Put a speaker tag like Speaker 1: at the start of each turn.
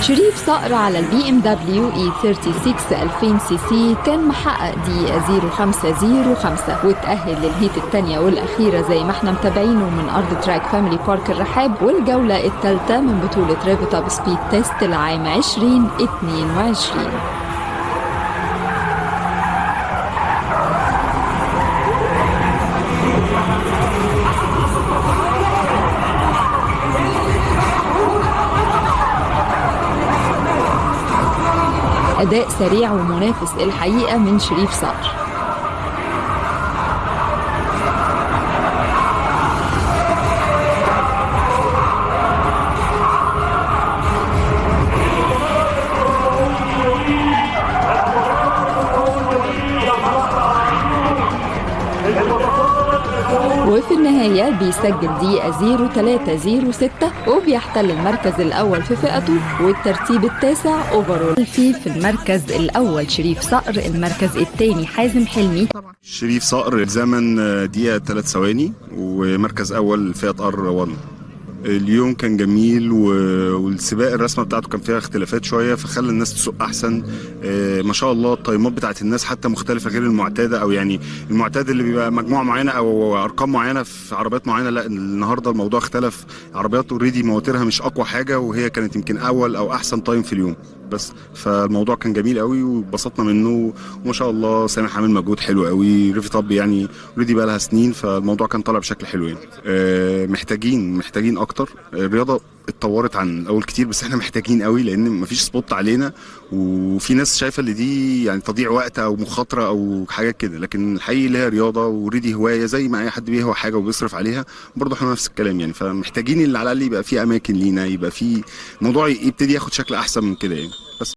Speaker 1: شريف صقر على البي ام دبليو اي 36 2000 سي سي كان محقق دقيقة 0505 وتأهل لل heat الثانية والأخيرة زي ما احنا متابعينه من أرض track Family Park الرحاب، والجولة الثالثة من بطولة Rev It Up Speed Test العام 2022. أداء سريع ومنافس الحقيقة من شريف صقر. وفي النهاية بيسجل دقيقة 0306 وبيحتل المركز الأول في فئته والترتيب التاسع overall. في المركز الأول شريف صقر، المركز الثاني حازم حلمي.
Speaker 2: شريف صقر زمن دقيقة 3 ثواني ومركز أول فئة R1. اليوم كان جميل والسباق الرسمة بتاعته كان فيها اختلافات شوية فخلى الناس تسوق احسن. ما شاء الله التايمات بتاعت الناس حتى مختلفة غير المعتادة، او يعني المعتاد اللي بيبقى مجموعة معينة او ارقام معينة في عربيات معينة، لا النهارده الموضوع اختلف. عربيات already مواتيرها مش اقوى حاجة وهي كانت يمكن اول او احسن time في اليوم بس، فالموضوع كان جميل قوي واتبسطنا منه. وما شاء الله سامح عامل مجهود حلو قوي، Rev It Up يعني already بقى لها سنين، فالموضوع كان طالع بشكل حلو يعني. محتاجين اكتر. الرياضة اتطورت عن الاول كتير بس احنا محتاجين قوي لان مفيش spot علينا، وفي ناس شايفه اللي دي يعني تضييع وقت او مخاطره او حاجات كده، لكن الحقيقي اللي هي رياضة و already هواية زي ما اي حد بيهوى حاجة وبيصرف عليها، برضه احنا نفس الكلام يعني. فمحتاجين اللي على الاقل يبقى في اماكن لينا، يبقى في موضوع يبتدي ياخد شكل احسن من كده يعني.